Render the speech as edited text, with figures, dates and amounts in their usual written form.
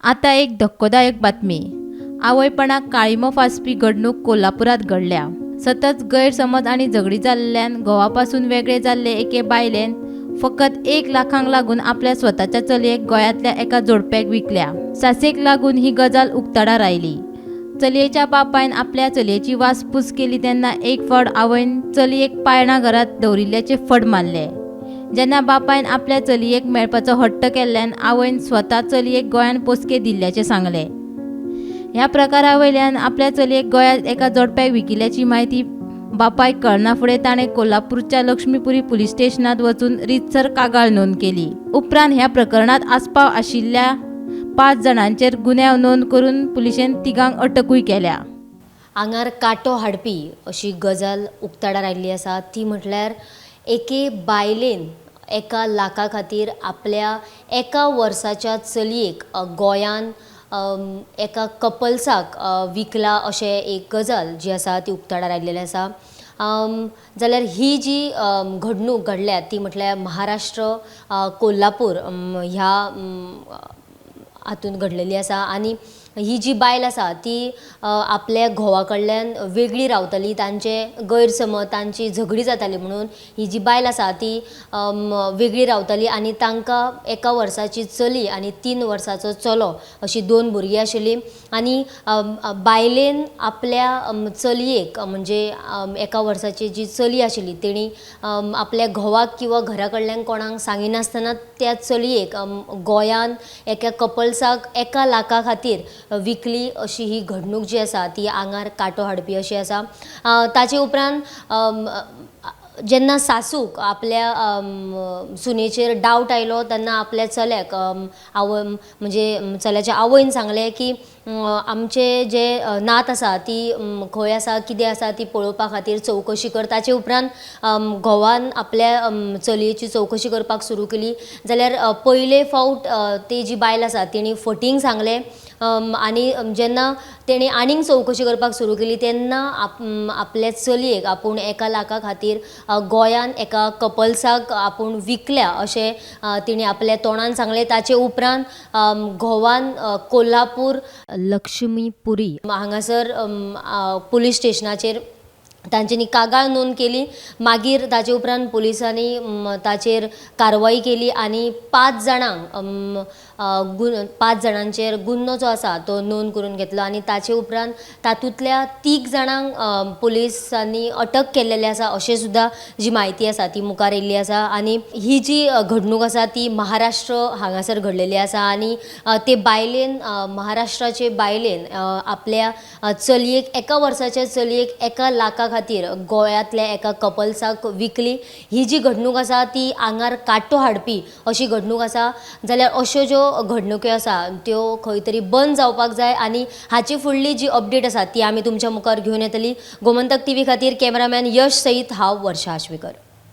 आतां एक धक्कोदायक बातमी. आवयपणाक काळिमो फासपी घडणूक कोल्हापुरांत घडल्या. सतत गैरसमज आनी झगडी जाल्ल्यान घोवा पासून वेगळे जाल्ले एके बायलेन फकत 1 लाखांक लागून आपल्या स्वताच्या चलयेक गोंयांतल्या एका जोडप्याक विकल्या. सासेक लागून ही गजाल उक्ताडार आयली. चलयेच्या बापायन आपल्या चलयेची वासपूस केली तेन्ना एक फावट आवयन चलयेक पाळणा घरांत दवरिल्ल्याचें फट मारलें. जेन्ना बापायन आपल्या चलयेक मेळपाचो हट्ट केल्ल्यान आवयन स्वता चलयेक गोंयांत पोसके दिल्ल्याचें सांगलें. ह्या प्रकारा वयल्यान आपल्या चलयेक गोंयांत एका जोडप्याक विकिल्ल्याची म्हायती बापायक कळना फुडें ताणें कोल्हापूरच्या लक्ष्मीपुरी पुलीस स्टेशनांत वचून रितसर कागाळ नोंद केली. उपरांत ह्या प्रकरणांत आस्पाव आशिल्ल्या 5 जाणांचेर गुन्यांव नोंद करून पुलिशेन तिगांक अटकूय केल्या. आंगार कांटो हाडपी अशी गजाल उक्ताडार आयिल्ली आसा. ती म्हटल्यार एके बायलेन 1 लाखा खातीर आपल्या 1 वर्साच्या चलयेक गोंयान एका कपल्साक विकला अशें एक गजाल जी आसा ती उक्ताडार आयिल्ली आसा. जाल्यार ही जी घडणूक घडल्या ती म्हटल्यार महाराष्ट्र कोल्हापूर ह्या हातूंत घडलेली आसा. आनी ही जी बायल आसा ती आपल्या घोवा कडल्यान वेगळी रावताली, तांचे गैरसमज, तांची झगडी जाताली म्हणून ही जी बायल आसा ती वेगळी रावताली. आनी तांकां 1 वर्साची चली आनी 3 वर्साचो चलो अशी 2 भुरगीं आशिल्लीं. आनी बायलेन आपल्या चलयेक म्हणजे 1 वर्साची जी चली आशिल्ली तेणी आपल्या घोवाक किंवा घरा कडल्यान कोणाक सांगिनासतना त्या चलयेक गोंयान एका कपल्साक 1 लाखा खातीर विकली अशी ही घडणूक जी आसा ती आंगार कांटो हाडपी अशी आसा. ताचे उपरांत जेन्ना सासूक आपल्या सुनेचेर डावट आयलो तेन्ना आपल्या चल्याक आवय म्हणजे चल्याच्या आवयन सांगलें की आमचे जे नात आसा ती खंय आसा कितें आसा ती पळोवपा खातीर चवकशी कर. ताचे उपरांत घोवान आपल्या चलयेची चवकशी करपाक सुरू केली. जाल्यार पयले फावट ती जी बायल आसा तिणी फटींग सांगलें. आनी जेन्ना तेणी आनीक चवकशी करपाक सुरू केली तेन्ना आपल्या चलयेक आपूण 1 लाखा खातीर गोंयान एका कपल्साक आपूण विकल्या अशें तिणें आपल्या तोंडान सांगलें. ताचे उपरांत घोवान कोल्हापूर लक्ष्मीपुरी हांगासर पुलीस स्टेशनाचेर तांच्यांनी कागाळ नोंद केली. मागीर ताचे उपरांत पुलिसांनी ताचेर कारवाई केली आनी 5 जाणांक 5 जाणांचेर गुन्नो जो आसा तो नोंद करून घेतलो. आनी ताचे उपरांत तातूंतल्या 3 जाणांक पुलिसांनी अटक केल्लेली आसा अशें सुद्दां जी म्हायती आसा ती मुखार येयल्ली आसा. आनी ही जी घडणूक आसा ती महाराष्ट्र हांगासर घडलेली आसा. आनी ते बायलेन महाराष्ट्राचे बायलेन आपल्या चलयेक 1 वर्साच्या चलयेक 1 लाखा खातीर गोंयांतल्या एका कपल्साक विकली. ही जी घडणूक आसा ती आंगार कांटो हाडपी अशी घडणूक आसा. जाल्यार अश्यो ज्यो घडणुक्यो आसा त्यो खंय तरी बंद जावपाक जाय आनी हाची फुडली जी अपडेट आसा ती आमी तुमच्या मुखार घेवन येतली. गोमंतक टीव्ही खातीर कॅमेरामॅन यश सयत हांव वर्षा आश्वेकर.